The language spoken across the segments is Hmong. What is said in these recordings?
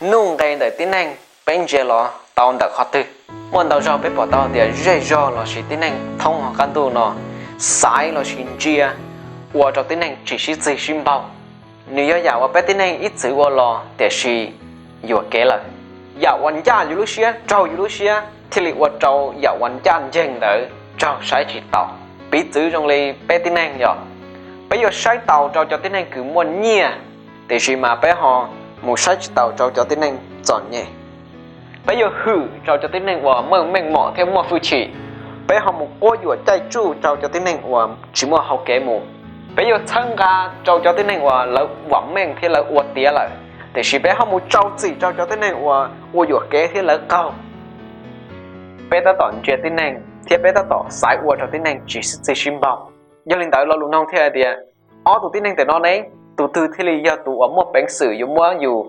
Nuj nqes ntawm tib neeg peb ntsia los tau ntawm qhov twg? Muaj ntau zaug peb pom tau tias zej zog lossis tib neeg thoob hauv qab ntuj no xaiv lossis ntsia ua rau tib neeg tsis sib txig sib npaug. Nws yog yam uas peb tib neeg ib txwm ua los tiam sis yuam kev lawm. Yam uas ncaj yus lub siab, raug yus lub siab thiaj li ua rau yam uas ncaj ncees ntawd raug saib tsis taus. Piv txwv zoo li peb tib neeg yog, peb yuav saib taus rau cov tib neeg kws muaj nyiaj, tiam sis mas peb ho mus saib tsis taus rau cov tib neeg txom nyem. Peb yuav hwm rau cov tib neeg uas muaj meej mom thiab muaj hwj chim, peb ho mus quab yuam caij tsuj rau cov tib neeg uas tsis muaj hauv kev mus. Peb yuav txhawb nqa rau cov tib neeg uas lawv vam meej thiab lawv ua tiav lawm, tiam sis peb ho mus rau txim rau cov tib neeg uas ua yuam kev thiab lawv qaug. Peb tab tom ntsia tib neeg thiab peb tab tom xaiv ua rau tib neeg tsis sib txig sib npaug. Yog li ntawd lo lus noog thiaj hais tias, ob tug tib neeg ntawm no ne, tus twg thiaj li yog tus uas muaj peev xwm yuav muab yus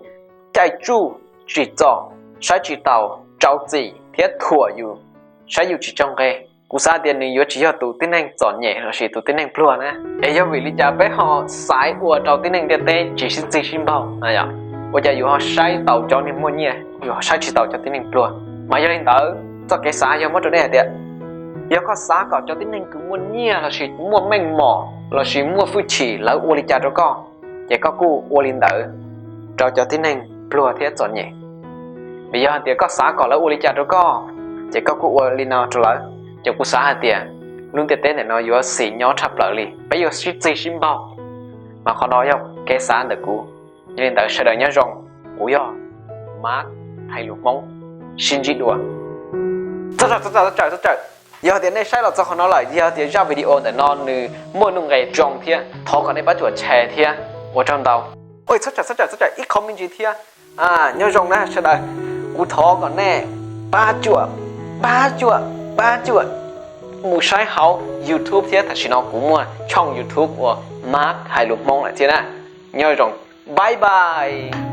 caij tsuj, tsim txom, saib tsis taus, rau txim thiab thuam yus, saib yus tsis tsaug nqe? Kuv xav tias nws yuav tsis yog tus tib neeg txom nyem lossis tus tib neeg pluag na. Es yog vim li cas peb ho xaiv ua rau tib neeg ntiaj teb tsis sib txig sib npaug? Ua cas yus ho saib taus cov neeg muaj nyiaj, yus ho saib tsis taus cov tib neeg pluag? Mas yog li ntawd txoj kev xav yog muab rau nej hais tias, yog koj xav kom cov tib neeg kws muaj nyiaj lossis muaj meej mom lossis muaj hwj chim lawv ua li cas rau koj, ces koj kuj ua li ntawd rau cov tib neeg pluag thiab txom nyem. Vim yog hais tias koj xav kom lawv ua li cas rau koj, ces koj kuj ua li no rau lawv, ces kuv xav hais tias lub ntiaj teb ntawm no yuav xis nyob tshaj plaws li, peb yuav sib txig sib npaug. Mas qhov no yog kev xav ntawm kuv. Yog li ntawd sawv daws nyob zoo, kuv yog Mav hais lus Hmoob, sib ntsib dua. Yog tias nej saib los txog qhov no lawm, yog tias zaj video ntawm no nws muaj nuj nqes zoo thiab, thov kom nej pab cuam share thiab, ua tsaug ntau. Ua txhob tsawm txhob tsawm txhob tsawm ib qho me ntsis thiab. Nyob zoo na sawv daws, kuv thov kom nej pab cuam, pab cuam, pab cuam mus saib hauv YouTube thiab. Tam sim no kuv muaj tshooj YouTube ua Mav hais lus Hmoob lawm thiab na. Nyob zoo, bye bye.